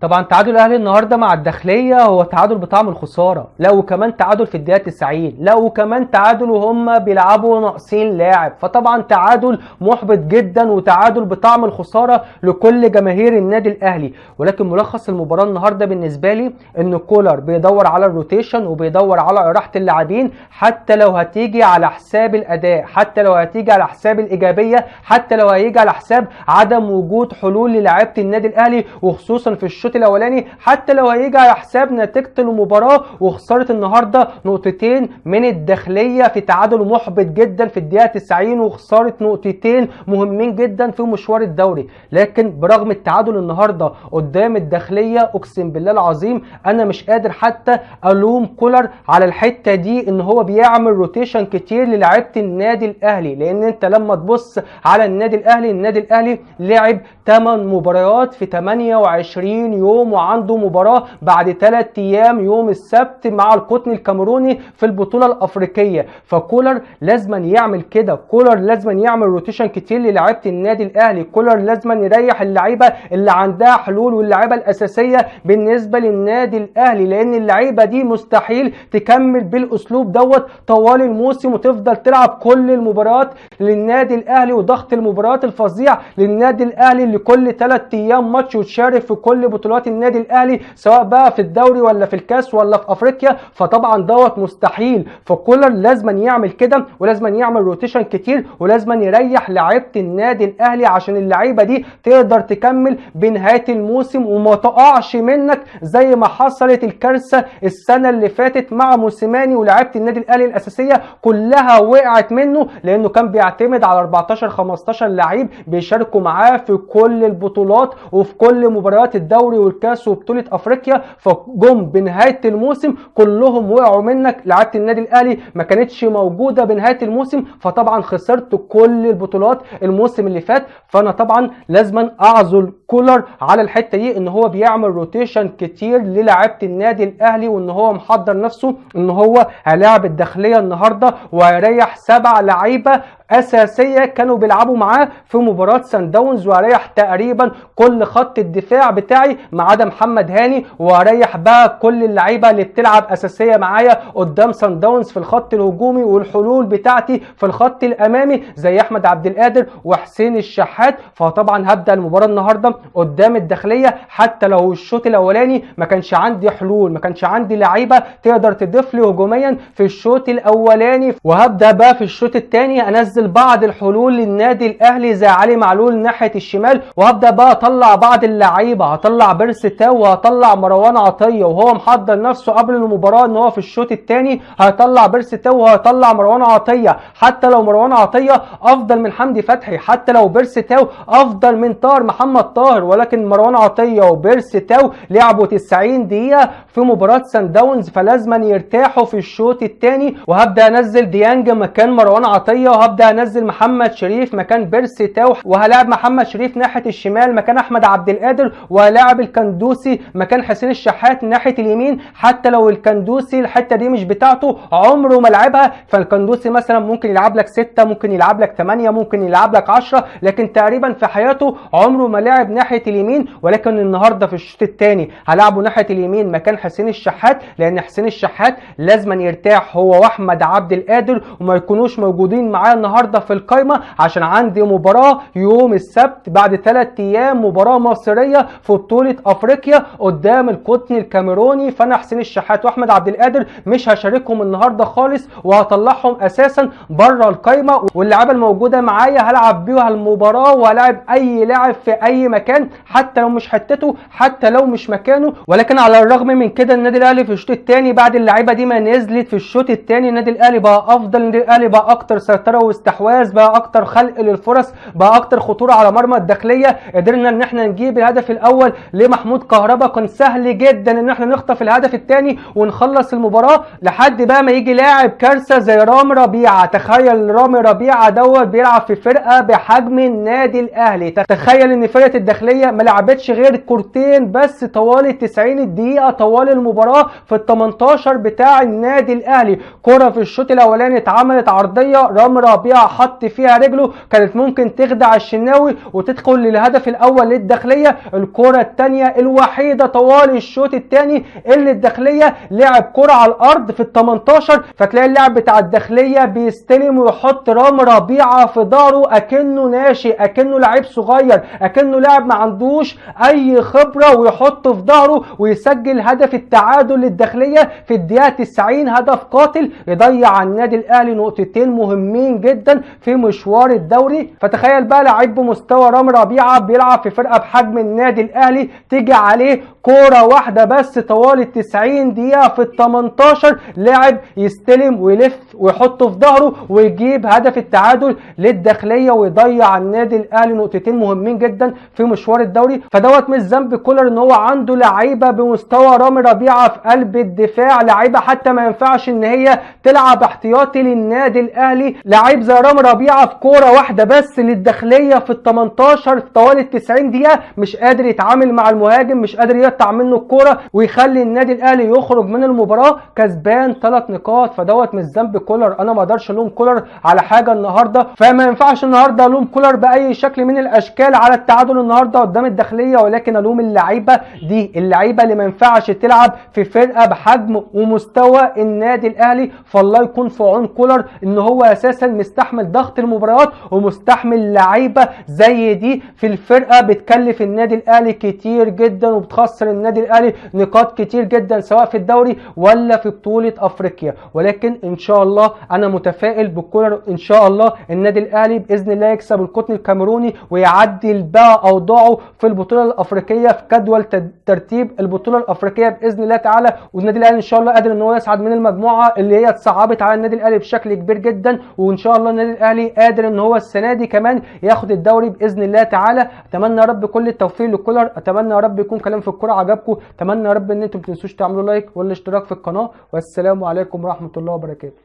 طبعا تعادل الاهلي النهارده مع الداخلية هو تعادل بطعم الخسارة، لا وكمان تعادل في الدقيقة 90، لا وكمان تعادل وهم بيلعبوا ناقصين لاعب. فطبعا تعادل محبط جدا وتعادل بطعم الخسارة لكل جماهير النادي الاهلي. ولكن ملخص المباراة النهارده بالنسبة لي ان كولر بيدور على ال rotation وبيدور على راحة اللاعبين، حتى لو هتيجي على حساب الاداء، حتى لو هتيجي على حساب الايجابية، حتى لو هيجي على حساب عدم وجود حلول للاعيبه النادي الاهلي، وخصوصا في الشوط الاولاني، حتى لو هيجي على حساب نتيجة المباراة وخسارة النهارده نقطتين من الداخلية في تعادل محبط جدا في الدقيقة 90 وخسارة نقطتين مهمين جدا في مشوار الدوري. لكن برغم التعادل النهارده قدام الداخلية، اقسم بالله العظيم انا مش قادر حتى الوم كولر على الحتة دي، ان هو بيعمل rotation كتير للاعيبه النادي الاهلي. لان انت لما تبص على النادي الاهلي، النادي الاهلي لعب 8 مباريات في 28 يوم، وعنده مباراة بعد 3 ايام يوم السبت مع القطن الكاميروني في البطولة الافريقية. فكولر لازما يعمل كده، كولر لازما يعمل rotation كتير للاعيبه النادي الاهلي، كولر لازما يريح اللعيبة اللي عندها حلول واللعيبة الاساسية بالنسبة للنادي الاهلي، لان اللعيبة دي مستحيل تكمل بالاسلوب دوت طوال الموسم وتفضل تلعب كل المباريات للنادي الاهلي، وضغط المباريات الفظيع للنادي الاهلي اللي كل 3 ايام ماتش وتشارك في كل بطولات النادي الاهلي سواء بقى في الدوري ولا في الكاس ولا في افريقيا. فطبعا دوت مستحيل. فكولر لازما يعمل كده، ولازما يعمل rotation كتير، ولازما يريح لعيبة النادي الاهلي عشان اللعيبة دي تقدر تكمل بنهاية الموسم وما تقعش منك زي ما حصلت الكارثة السنة اللي فاتت مع موسيماني، ولاعيبه النادي الاهلي الاساسية كلها وقعت منه لانه كان بيعتمد على 14 15 لعيب بيشاركوا معاه في كل البطولات وفي كل مباريات الدوري والكاس وبطولة افريقيا. فجم بنهاية الموسم كلهم وقعوا منك، لعيبة النادي الاهلي ما كانتش موجودة بنهاية الموسم، فطبعا خسرت كل البطولات الموسم اللي فات. فانا طبعا لازما اعزل كولر على الحتة دي، ان هو بيعمل rotation كتير للاعيبه النادي الاهلي، وان هو محضر نفسه ان هو هيلاعب الداخلية النهارده وهيريح 7 لعيبة اساسية كانوا بيلعبوا معاه في مباراة سان داونز، وهريح تقريبا كل خط الدفاع بتاعي ما عدا محمد هاني، وهريح بقى كل اللعيبة اللي بتلعب اساسية معايا قدام سان داونز في الخط الهجومي والحلول بتاعتي في الخط الامامي زي احمد عبد القادر وحسين الشحات. فطبعا هبدا المباراة النهارده قدام الداخلية، حتى لو الشوط الاولاني ما كانش عندي حلول، ما كانش عندي لعيبة تقدر تضيف لي هجوميا في الشوط الاولاني، وهبدا بقى في الشوط الثاني انزل بعض الحلول للنادي الاهلي زي علي معلول ناحية الشمال، وهبدا بقى اطلع بعض اللعيبة، هطلع بيرسي تاو وهطلع مروان عطية، وهو محضر نفسه قبل المباراة ان هو في الشوط الثاني هيطلع بيرسي تاو وهيطلع مروان عطية، حتى لو مروان عطية افضل من حمدي فتحي، حتى لو بيرسي تاو افضل من طاهر محمد طاهر، ولكن مروان عطية وبيرسي تاو لعبوا 90 دقيقة في مباراة سان داونز، فلازما يرتاحوا في الشوط الثاني. وهبدا انزل ديانج مكان مروان عطية، وهبدا انزل محمد شريف مكان بيرسي تاو، وهلاعب محمد شريف ناحية الشمال مكان احمد عبد القادر، وهلاعب الكندوسي مكان حسين الشحات ناحية اليمين، حتى لو الكندوسي الحتة دي مش بتاعته عمره ما لعبها، فالكندوسي مثلا ممكن يلعب لك 6، ممكن يلعب لك 8، ممكن يلعب لك 10، لكن تقريبا في حياته عمره ما لعب ناحية اليمين. ولكن النهارده في الشوط الثاني هلعبه ناحية اليمين مكان حسين الشحات، لان حسين الشحات لازما يرتاح هو واحمد عبد القادر وما يكونوش موجودين معاه النهارده في القايمة، عشان عندي مباراة يوم السبت بعد 3 ايام، مباراة مصيرية في بطوله افريقيا قدام القطن الكاميروني. فانا حسين الشحات واحمد عبد القادر مش هشاركهم النهارده خالص، وهطلعهم اساسا بره القايمة، واللعيبة الموجودة معايا هلعب بيها المباراة، وهلاعب اي لاعب في اي مكان حتى لو مش حتته، حتى لو مش مكانه. ولكن على الرغم من كده النادي الاهلي في الشوط الثاني بعد اللعيبة دي ما نزلت في الشوط الثاني، النادي الاهلي بقى افضل، النادي الاهلي بقى اكتر سيطرة واستحواذ، بقى اكتر خلق للفرص، بقى اكتر خطورة على مرمى الداخلية. قدرنا ان احنا نجيب الهدف الاول لمحمود كهربا، كان سهل جدا ان احنا نخطف الهدف الثاني ونخلص المباراة، لحد بقى ما يجي لاعب كارثة زي رامي ربيعة. تخيل رامي ربيعة دوت بيلعب في فرقه بحجم النادي الاهلي، تخيل ان فرقه الداخلية ما لعبتش غير كورتين بس طوال 90 دقيقة طوال المباراة في ال 18 بتاع النادي الاهلي. كره في الشوط الاولاني اتعملت عرضية، رامي ربيعة حط فيها رجله، كانت ممكن تخدع الشناوي وتدخل للهدف الاول للداخليه. الكره الثانية الثانية الوحيدة طوال الشوط الثاني اللي الداخلية لعب كره على الارض في ال 18، فتلاقي اللاعب بتاع الداخلية بيستلم ويحط رامي ربيعه في ظهره اكنه ناشئ، اكنه لعيب صغير، اكنه لاعب ما عندوش اي خبره، ويحطه في ظهره ويسجل هدف التعادل للداخليه في الدقيقة 90، هدف قاتل يضيع على النادي الاهلي نقطتين مهمين جدا في مشوار الدوري. فتخيل بقى لعيب بمستوى رامي ربيعه بيلعب في فرقه بحجم النادي الاهلي، تيجي عليه كورة واحدة بس طوال ال 90 دقيقة في ال 18، لاعب يستلم ويلف ويحطه في ظهره ويجيب هدف التعادل للداخليه ويضيع النادي الاهلي نقطتين مهمين جدا في مشوار الدوري. فدوت مش ذنب كولر ان هو عنده لعيبة بمستوى رامي ربيعه في قلب الدفاع، لعيبة حتى ما ينفعش ان هي تلعب احتياطي للنادي الاهلي. لعيب زي رامي ربيعه في كورة واحدة بس للداخليه في ال 18 في طوال ال 90 دقيقة مش قادر يتعامل مع المهاجم، مش قادر يقطع منه الكورة ويخلي النادي الاهلي يخرج من المباراة كسبان 3 نقاط. فدوت مش ذنب كولر، انا ما اقدرش الوم كولر على حاجة النهارده، فما ينفعش النهارده الوم كولر باي شكل من الاشكال على التعادل النهارده قدام الداخلية، ولكن الوم اللعيبة دي، اللعيبة اللي ما ينفعش تلعب في فرقه بحجم ومستوى النادي الاهلي. فالله يكون في عون كولر ان هو اساسا مستحمل ضغط المباريات ومستحمل لعيبة زي دي في الفرقة بتكلف النادي الاهلي كتير جدا وبتخسر النادي الاهلي نقاط كتير جدا سواء في الدوري ولا في بطوله افريقيا. ولكن ان شاء الله انا متفائل بكولر، ان شاء الله النادي الاهلي باذن الله يكسب القطن الكاميروني ويعدل بقى اوضاعه في البطولة الافريقية في جدول ترتيب البطولة الافريقية باذن الله تعالى. والنادي الاهلي ان شاء الله قادر ان هو يصعد من المجموعة اللي هي اتصعبت على النادي الاهلي بشكل كبير جدا، وان شاء الله النادي الاهلي قادر ان هو السنة دي كمان ياخد الدوري باذن الله تعالى. اتمنى يا رب كل التوفيق لكولر، اتمنى يا رب يكون كلام في الكورة عجبكم، اتمنى يا رب ان انتم ما تنسوش تعملوا لايك والاشتراك في القناة، والسلام عليكم ورحمة الله وبركاته.